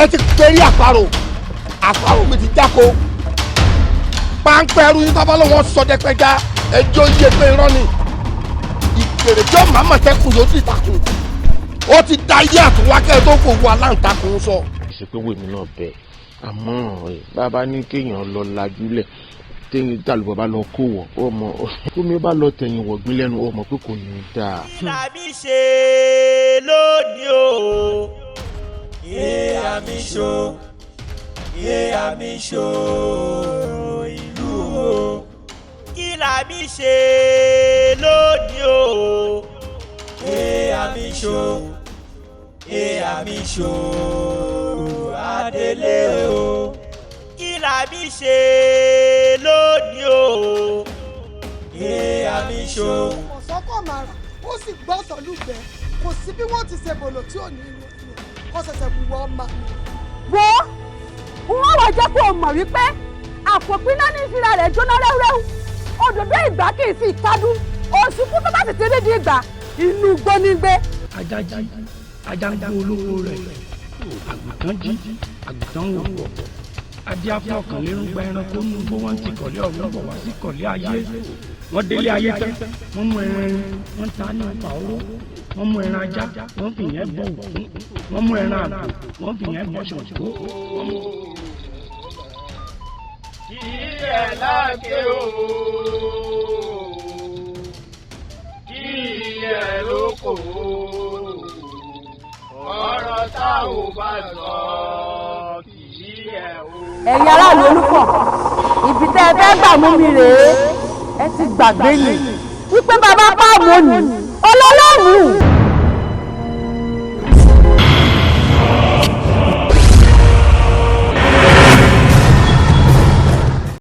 Ẹ ti perí àparò, àparò mi ti jáko. Páńpẹ́rù yín tábà lọ́wọ́ sọdẹ́pẹ́já, ẹjọ́ yẹ pé irọ́ ni. Ìkèrè tí ó máa mọ̀tẹ́kùn yóò ti takùn, ó ti da iye àtúwákẹ́ tó fòwú aláǹtakùn sọ. Ṣe pé wèmí náà bẹ, àmọ́ bàbá ní kéèyàn lọ lajúlẹ̀, téyìn tàlùbọ̀ bá lọ kó wọ̀, ọmọ kómi bá lọ tẹ̀yìn wọ̀gbìn lẹ́nu, ọmọ pé kò ní í dáa. Kí làmì ṣe lónìí o? Èé àmì ṣó, èé àmì ṣó ìlú o. Kí làmì ṣe lónìí o? Èé àmì ṣó, èé àmì ṣó adélé o. Kí làmì ṣe lónìí o? Èé àmì ṣó. Ọ̀sọ́kọ̀ màrà, ó sì gbọ́ sọ̀lúgbẹ́. Kò sí bí wọ́n ti ṣe bòlò tí ò ní kó ṣẹ̀ṣẹ̀ wùwọ́ ọmọ mi. Wo, wọ́n wá jẹ́ kó o mọ̀ wípé àpòpínná ní ìfira rẹ̀ jóná rẹ́wúrẹ́wú. Òdòdó ìgbà kì í sì kádùn òṣùkú tó bá sì ti rí di ìgbà inú gbónígbé. Ajá jí, ajá ń gbó olówó rẹ̀. Àgùntàn jí, àgùntàn wò wọ̀. Adé afọ ọ̀kànlérúgba ẹranko nínú bó wọ́n ti kọ̀lé ọ̀run bọ̀ wá sí kọ̀lé ayé. Wọ́n délé ayé tán, wọ́n mú ẹran ẹran, wọ́n ta ní ọ̀pá oró. Wọ́n mú ẹran ajá, wọ́n fi yẹn bọ Ògún. Wọ́n mú ẹran àgbò, wọ́n fi yẹn bọ Ṣàngó. Wọ́n mú. Kí ẹ láké o, kí ẹ lóko, ọ̀rọ̀ tá ò bá sọ kì í ẹ o. Ẹ̀yin aráàlú Olúkọ̀, ibi tẹ́ ẹ fẹ́ gbà mú mi rèé. Ẹ ti gbàgbé ni wípé bàbá páàmù òní ọlọ́lọ́mù.